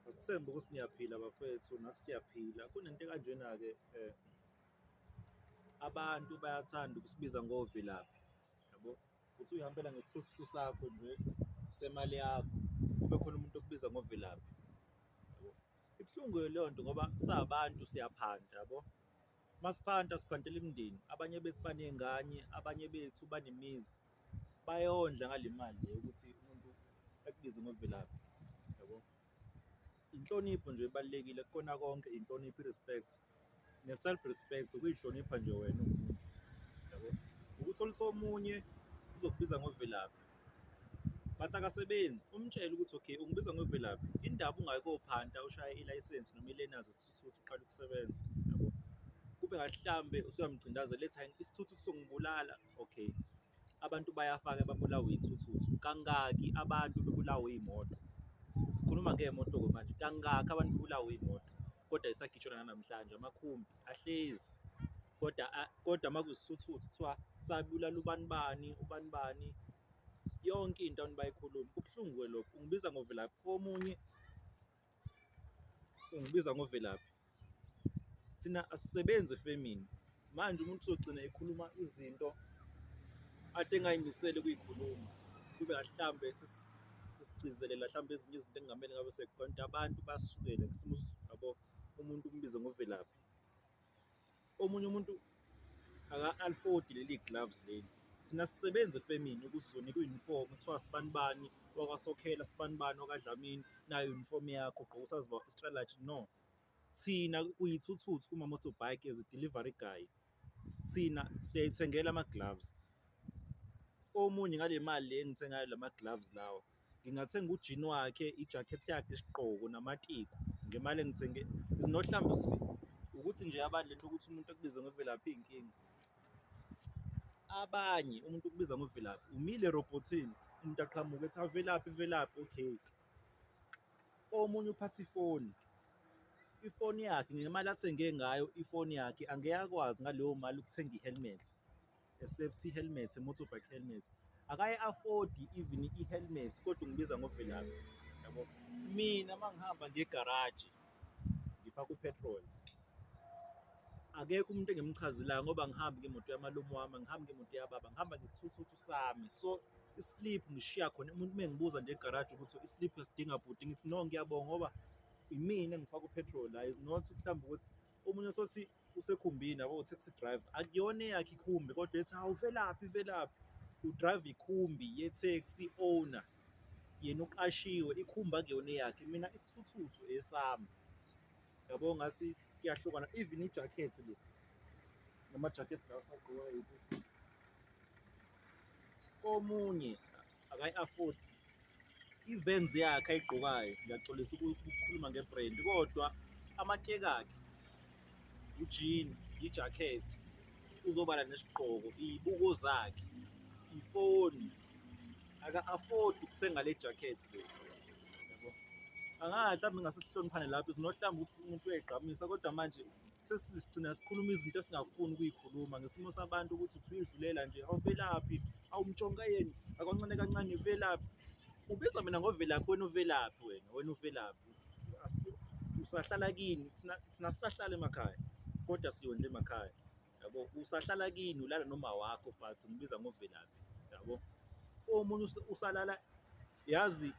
Asithembe ukuthi niyaphila bafethu, nathi siyaphila. Kunento ekanjena-ke abantu bayathanda ukusibiza ngovilaphi yabo, uthi uyihambela ngesithuthuthu sakho nje semali yakho, kube khona umuntu okubiza ngovilaphi yabo. Ibuhlungu-ke leyo nto ngoba sabantu siyaphanda yabo, masiphanta siphantela imindeni, abanye bethu baney'ngane, abanye bethu banemizi, bayondla ngale mali le yokuthi umuntu ekubize ngovelaphi yabo. Inhlonipho nje ebalulekile kukona konke, inhlonipho, i-respect ne-self respect, ukuy'hlonipha nje wena uwumuntu yabo. Ukuthi uthole omunye uzokubiza ngovelaphi but akasebenzi, umtshele ukuthi okay ungibiza ngovelaphi, indaba ungayi kophanta ushaye ilayisensi noma i-learners isithuthuthu uqale ukusebenza yabo. Kube ngathi hlambe usuyamgcindazela ethi hhayi isithuthuthu sizongibulala, okay. Abantu bayafaka babulawe iy'thuthuthu, kangaki abantu bebulawa iy'moto? Sikhuluma ngey'moto-ke manje, kangaki abantu bebulawa iy'moto kodwa ayisagitshelwa nanamhlanje, amakhumbi ahlezi kodwa kodwa uma kuyisithuthuthu kuthiwa sabulala ubani bani, ubani bani, yonke into abantu bayayikhuluma. Kubuhlungu-ke lokho, ungibiza ngovelaphi omunye ungibiza ngovelaphi. Thina asisebenzi efemini, manje umuntu uzogcina ekhuluma izinto ade engayimisele ukuyikhuluma, kube ngathi hlambe sesigcizelela hlambe ezinye izinto ekungamele ngabe kanti abantu basukele ngesimo yabo, umuntu umbize ngovelaphi. Omunye umuntu aka-afford-i leli gloves leli, thina asisebenzi efemini ukuthi sizonikwa i-uniform kuthiwa sibanibani wakwaSokhela, sibanibani wakwaDlamini, nayi i-uniform yakho gqoka usazi extra large, no. Thina kuyithuthuthu kuma-motorbike as a delivery guy, thina siyayithengela ama-gloves. Omunye ngale mali le engithenga ngayo lama-gloves lawa, ngingathenga ujini wakhe, ijakhethi yakhe, isigqoko namatiko ngemali engithenge. Is not hlambe ukuthi nje abantu lento yokuthi umuntu akubize ngovelaphi iyinkinga. Abanye umuntu ukubiza ngovelaphi, umile erobhothini umuntu aqhamuke ethi hawu Velaphi, Velaphi, okay. Omunye uphatha ifoni, ifoni yakhe ngemali athenge ngayo ifoni yakhe angeke akwazi ngaleyo mali ukuthenga i-helmet, a safety helmet, a motorbike helmet. Akayi-afford-i even i-helmet kodwa ungibiza ngovelaphi yabo. Mina uma ngihamba ngiya egaraji ngifaka u-petrol, akekho umuntu engimchazelayo ngoba angihambi ngemoto yamalume wami, angihambi ngemoto yababa, ngihamba ngesithuthuthu sami. So i-slip ngishiya khona, umuntu uma engibuza nje egaraji ukuthi i-slip uyasidinga bhuti, ngithi no ngiyabonga ngoba imina engifaka u-petrol la, is not mhlawumbe ukuthi omunye utholukuthi usekhumbini yabo, u-taxi driver, akuyona eyakhe ikhumbi kodwa ethi hawu Velaphi, Velaphi, u-drive-a ikhumbi ye-taxi owner, yena uqashiwe, ikhumbi akuyona eyakhe, mina isithuthuthu esami. Yabo ngathi kuyahlukana, even ijakhethi le, namajakhethi lawa esiwagqokayo ey'thuthuthu, omunye akayi-afford i-Vans yakhe ayigqokayo, ngiyaxolisa ukukhuluma nge-brand kodwa amateki akhe, ujini, ijakhethi, uzobala nesigqoko, iy'buko zakhe, ifoni, aka-afford ukuthenga le jakhethi le yabo. Angazi mhlawumbe ingase sihloniphane lapho is not mhlawumbe ukuthi umuntu uyayigqamisa kodwa manje sesizigcina sikhuluma izinto esingafuni ukuyikhuluma ngesimo sabantu ukuthi uthi uyidlulela nje, awuvelaphi, awumtshonga yena, akancane kancane uvelaphi. Ubiza mina ngovelaphi, wena uvelaphi wena, wena uvelaphi? Usahlala kini, thina thina sisahlala emakhaya kodwa siyondla emakhaya yabo. Usahlala kini ulala noma wakho but ungibiza ngovelaphi yabo. Omunye usalala yazi